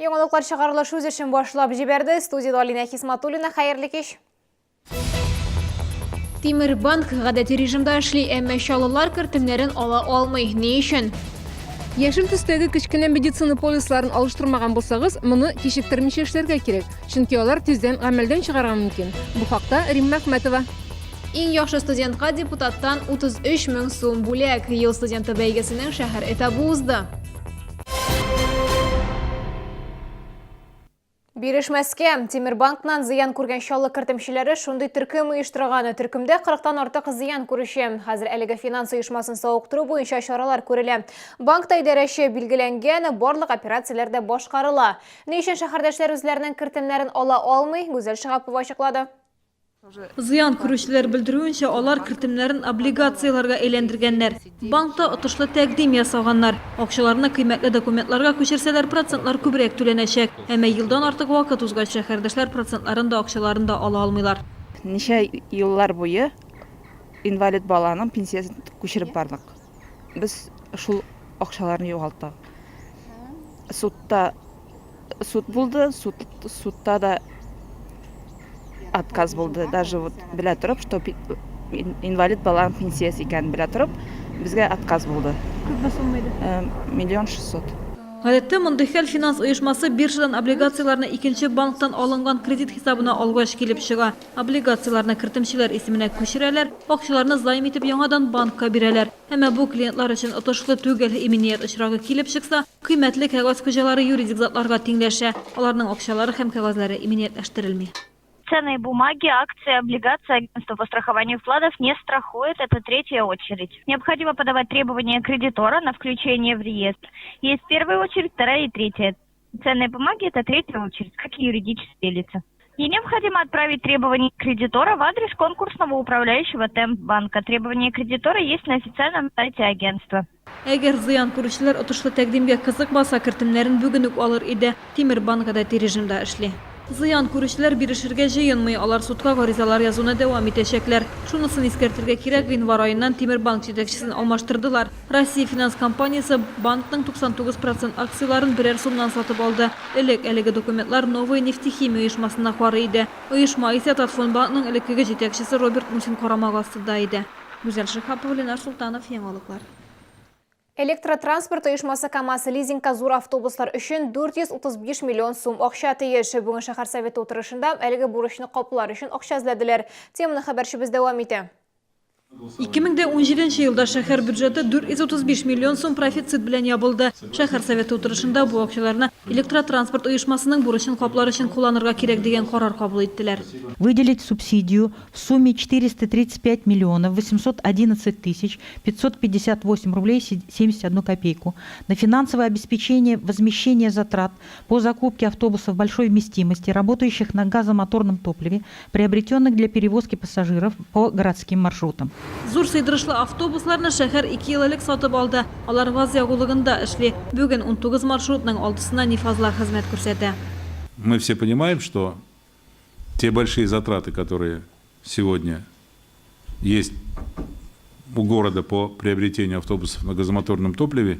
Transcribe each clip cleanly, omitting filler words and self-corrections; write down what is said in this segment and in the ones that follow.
Яңалыклар чыгарылыш үз эшен башлап җибәрде. Студиядә Алинә Хисматуллина. Хәерле кич. Тимер банк гадәти режимда эшли, әмма чаллылар кертемнәрен ала алмый. Ни өчен? Яшел төстәге кечкенә медицина полисларын алыштырмаган булсагыз, моны кичектермичә эшләргә кирәк, чөнки алар тиздән гамәлдән чыгарга мөмкин. Бу хакта Римма Әхмәтова. Иң яхшы студентка депутаттан 33 мең сум бүләк. Ел студенты бәйгесенең шәһәр этабы узды. Бирешмәскә! Тимербанкнан зыян күргән Чаллы кертемчеләре шундый төркем оештырган. Төркемдә 40-тан артык зыян күрүче. Хәзер әлеге финанс оешмасын савыктыру буенча чаралар күрелә. Банкта идарәче билгеләнгән, барлык операцияләр дә башкарыла. Ни өчен шәһәрдәшләр үзләренең кертемнәрен ала алмый, Гүзәл Шиһапова ачыклады. Зыян күрүчеләр белдерүенчә, алар кертемнәрен облигацияләргә әйләндергәннәр. Банкта отышлы тәкъдим ясаганнар. Акчаларны кыйммәтле документларга күчерсәләр, процентлар күбрәк түләнәчәк. Әмма елдан артык вакыт узгач, шәһәрдәшләр процентларын да, акчаларын да ала алмыйлар. Ничә еллар буе инвалид баланың пенсиясен күчереп бардык. Без шул акчаларны югалттык. Судта суд булды, суд, судта да отказ булды. Даже вот белә торып, что инвалид баланың пенсиясе икәнен белә торып, безгә отказ булды. Күпме сумма иде? Э, миллион шестьсот. Гадәттә, мондый хәл финанс оешмасы биржадан облигацияләрне икенче банктан алынган кредит хисабына алгач килеп чыга. Облигацияләрне кертемчеләр исеменә күчерәләр, акчаларны займ итеп яңадан банкка бирәләр. Әмма бу клиентлар өчен отышлы түгел. Иминият очрагы килеп чыкса, Кыйммәтле кәгазь хуҗалары юридик затларга тиңләшә, аларның акчалары һәм кәгазьләре иминиятләштерелми. Ценные бумаги, акции, облигации Агентство по страхованию вкладов не страхует, это третья очередь. Необходимо подавать требования кредитора на включение в реестр. Есть первая очередь, вторая и третья. Ценные бумаги – это третья очередь, как и юридические лица. И необходимо отправить требования кредитора в адрес конкурсного управляющего Темп-банка. Требования кредитора есть на официальном сайте агентства. Әгәр зыян күрүчеләр отышлы тәкъдимгә кызыкмаса, кертемнәрен бүген үк алыр иде. Тимер банк гадәти режимда эшли. Зыян күрүчеләр бирешергә җыенмый, алар судка гаризалар язуны дәвам итәчәкләр. Шунысын искәртергә кирәк, гыйнвар аеннан Тимер банк җитәкчесен алмаштырдылар. Россия финанс компаниясе банкның 99 процент акцияләрен берәр сумнан сатып алды. Элек әлеге документлар Новая нефтехимия оешмасына карый иде. Оешма исә Татфондбанкның элеккеге җитәкчесе Роберт Мусин карамагы астында иде. Гүзәл Шиһапова, Ленар Солтанов, Яңалыклар. Электротранспорт оешмасы КАМАЗ лизингка зур автобуслар өчен 435 миллион сум акча тиеш. Бүген шәһәр советы утырышында әлеге бурычны каплар өчен акча эзләделәр. Теманы хәбәрчебез дәвам итә. 2017 елда шәһәр бюджеты 435 миллион сум профицит белән ябылды. Шәһәр советы утырышында бу акчаларны электротранспорт оешмасының бурычын каплар өчен кулланырга кирәк дигән карар кабул иттеләр. Выделить субсидию в сумме 435 миллионов 811 тысяч 558 рублей 71 копейку на финансовое обеспечение возмещения затрат по закупке автобусов большой вместимости, работающих на газомоторном топливе, приобретенных для перевозки пассажиров по городским маршрутам. Зур сыйдырышлы автобусларны шәһәр ике ел элек сатып алды. Алар газ ягулыгында эшли. Бүген 19 маршрутның алтысына нефазлар хезмәт күрсәтә. Мы все понимаем, что те большие затраты, которые сегодня есть у города по приобретению автобусов на газомоторном топливе,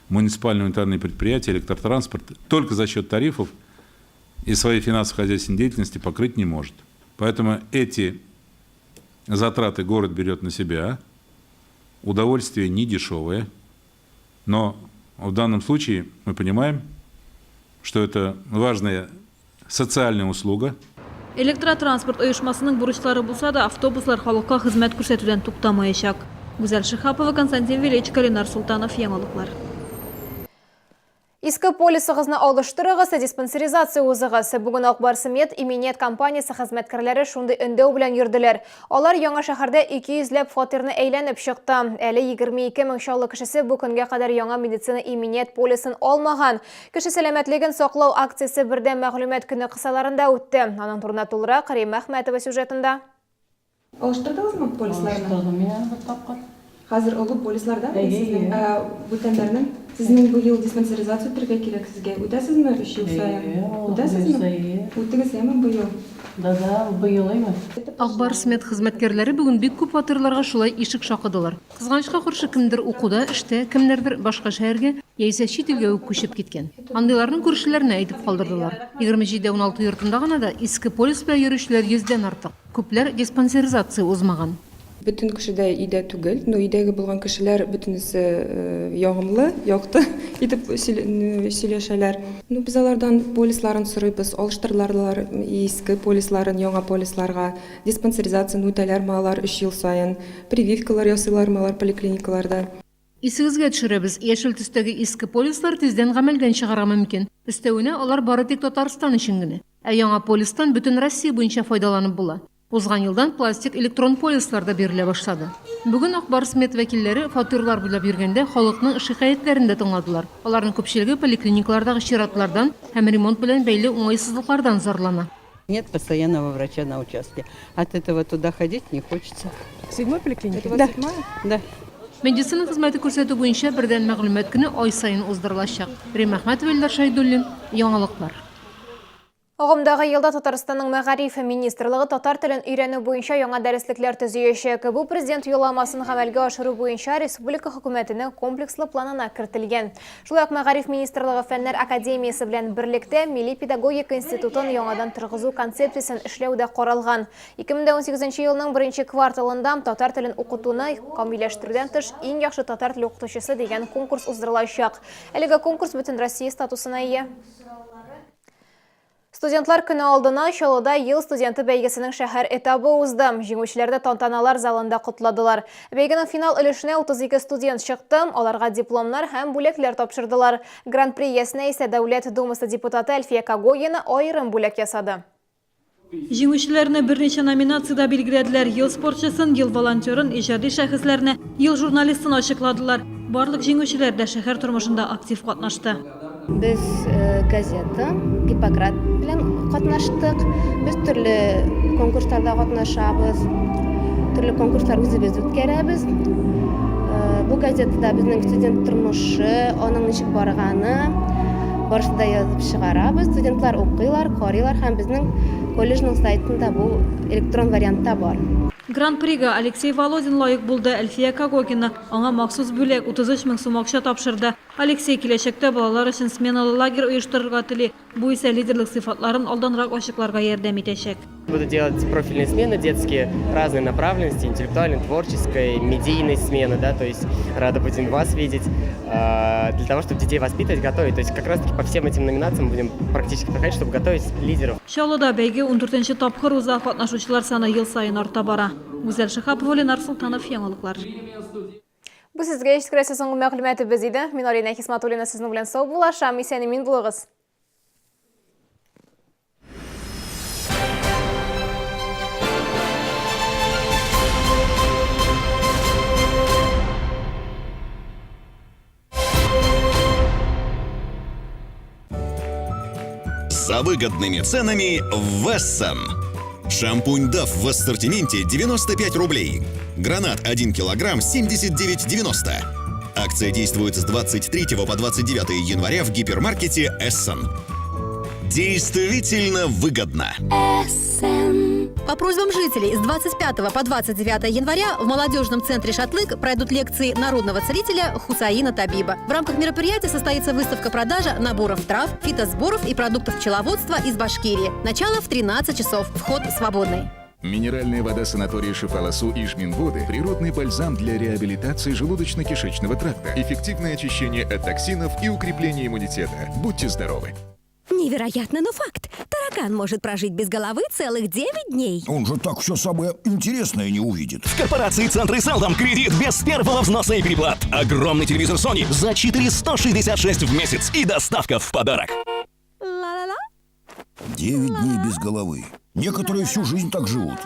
муниципальные унитарные предприятия, электротранспорт только за счет тарифов и своей финансово-хозяйственной деятельности покрыть не может. Поэтому эти затраты город берет на себя. Удовольствие не дешевое, но в данном случае мы понимаем, что это важная социальная услуга. Электротранспорт оешмасының бурычлары булса да, автобуслар халыкка хезмәт күрсәтүдән туктамаячак. Гүзәл Шиһапова, Константин Величко, Ленар Солтанов, Яңалыклар. Иске полисыгызны алыштырыгыз, диспансеризация узыгыз. Бүген Ак Барс Мед иминият компаниясе хезмәткәрләре шундый өндәү белән йөрделәр. Алар яңа шәһәрдә 200 ләп фатирны әйләнеп чыкты. Әле 22 мең Чаллы кешесе бу көнгә кадәр яңа медицина иминият полисын алмаган. Кеше сәламәтлеген саклау акциясе бердәм мәгълүмат көне кысаларында үтте. Аның турында тулырак Римма Әхмәтова сюжетында. Алыштырдыгызмы полисларны? Алыштырдым мин аны бер тапкыр. Хәзер олы полисларда Әйе, сезнең, әйе. ә бүтәннәрнең? Сезнең быел диспансеризация үтәргә кирәк сезгә. Үтәсезме өч ел саен? Әйе, Алла Үтәсезме? боерса, әйе. Үттегез яме быел? Да, да, быел әйме. Ак Барс Мед хезмәткәрләре бүген бик күп фатирларга шулай ишек шакыдылар. Кызганычка каршы, кемдер укуда, эштә, кемнәрдер башка шәһәргә. Яисә чит илгә үк күчеп киткән. Андыйларның күршеләренә әйтеп калдырдылар. 27 16 йортында гына да иске полис белән йөрүчеләр йөздән артык. Күпләр диспансеризация узмаган. Бөтен кеше дә өйдә түгел, но өйдәге булган кешеләр бөтенесе ягымлы, якты итеп сөйләшәләр. Ну, без алардан полисларын сорыйбыз, алыштырдылар иске полисларын яңа полисларга, диспансеризацияне үтәләрме алар өч ел саен, прививкалар ясыйлармы алар поликлиникаларда. Исегезгә төшерәбез, яшел төстәге иске полислар тиздән гамәлдән чыгарга мөмкин. Өстәвенә, алар бары тик Татарстан өчен генә. Ә яңа полистан бөтен Россия буенча файдаланып була. Узган елдан пластик электрон полислар да бирелә башлады. Бүген Ак Барс Мед вәкилләре фатирлар буйлап йөргәндә халыкның шикаятьләрен дә тыңладылар. Аларның күпчелеге поликлиникалардагы чиратлардан һәм ремонт белән бәйле уңайсызлыклардан зарлана. Нет постоянного врача на участке. От этого туда ходить не хочется. Седьмой поликлинике? Это у вас да. седьмая? Да. Медицина хезмәте күрсәтү буенча бердәм мәгълүмат көне ай саен уздырылачак. Римма Әхмәтова, Илдар Шәйдуллин, Яңалыклар. Агымдагы елда Татарстанның Мәгариф министрлыгы татар телен өйрәнү буенча яңа дәреслекләр төзиячәк. Бу президент юлламасын гамәлгә ашыру буенча республика хөкүмәтенең комплекслы планына кертелгән. Шулай ук Мәгариф министрлыгы Фәннәр академиясе белән берлектә Милли педагогика институтын яңадан торгызу концепциясен эшләү дә каралган. 2018 елның беренче кварталында татар телен укытуны камилләштерүдән тыш Иң яхшы татар теле укытучысы дигән конкурс уздырылачак. Әлеге конкурс Бөтенроссия статусына ия. Студентлар көне алдына Чаллыда Ел студенты бәйгесенең шәһәр этабы узды. Җиңүчеләрне тантаналар залында котладылар. Бәйгенең финал өлешенә 32 студент чыкты. Аларга дипломнар һәм бүләкләр тапшырдылар. Гран-при иясенә исә Дәүләт Думасы депутаты Әлфия Когогина аерым бүләк ясады. Җиңүчеләрне берничә номинациядә билгеләделәр, Ел спортчысын, Ел волонтерын, Иҗади шәхесләрне, Ел журналистын ачыкладылар. Барлык җиңүчеләр дә шәһәр тормышында актив катнашты. Без газета Гиппократ белән катнаштык. Без төрле конкурсларда катнашабыз. Төрле конкурслар үзебез үткәрәбез. Бу газетада безнең студент тормышы, аның ничек барганы, барысын да язып чыгарабыз. Студентлар укыйлар, карыйлар һәм безнең колледжның сайтында бу электрон вариантта бар. Гран-прига Алексей Володин лаек булды, Әлфия Когогина аңа махсус бүләк, 33 мең сум акча тапшырды. Алексей киләчәктә балалар өчен сменалы лагерь оештырырга тели, бу исә лидерлык сыйфатларын алданрак ачыкларга ярдәм итәчәк. Буду делать профильные смены детские, разной направленности, интеллектуальной, творческой, медийной смены, да, то есть рада будем вас видеть, для того, чтобы детей воспитывать, готовить. То есть как раз таки по всем этим номинациям будем практически проходить, чтобы готовить лидеров. Чаллыда бәйге ундүртенче тапкыр уза, катнашучылар саны ел саен арта бара. Гүзәл Шиһапова, Ленар Солтанов, Яңалыклар. Бу сезгә җиткерәсе соңгы мәгълүматыбыз иде. Мин Алинә Хисматуллина сезнең белән саубуллашам. Исән-имин булыгыз. За выгодными ценами в Вессон. Шампунь DAF в ассортименте 95 рублей. Гранат 1 килограмм 79,90. Акция действует с 23 по 29 января в гипермаркете Эссен. Действительно выгодно. Эссен. По просьбам жителей с 25 по 29 января в молодежном центре «Шатлык» пройдут лекции народного целителя Хусаина Табиба. В рамках мероприятия состоится выставка-продажа наборов трав, фитосборов и продуктов пчеловодства из Башкирии. Начало в 13 часов. Вход свободный. Минеральная вода санатория Шифаласу и Жминводы – природный бальзам для реабилитации желудочно-кишечного тракта, эффективное очищение от токсинов и укрепление иммунитета. Будьте здоровы! Невероятно, но факт. Таракан может прожить без головы целых 9 дней. Он же так все самое интересное не увидит. В корпорации «Центры Селдом» кредит без первого взноса и переплат. Огромный телевизор Sony за 466 в месяц и доставка в подарок. Ла-ла-ла. 9 дней без головы. Некоторые всю жизнь так живут.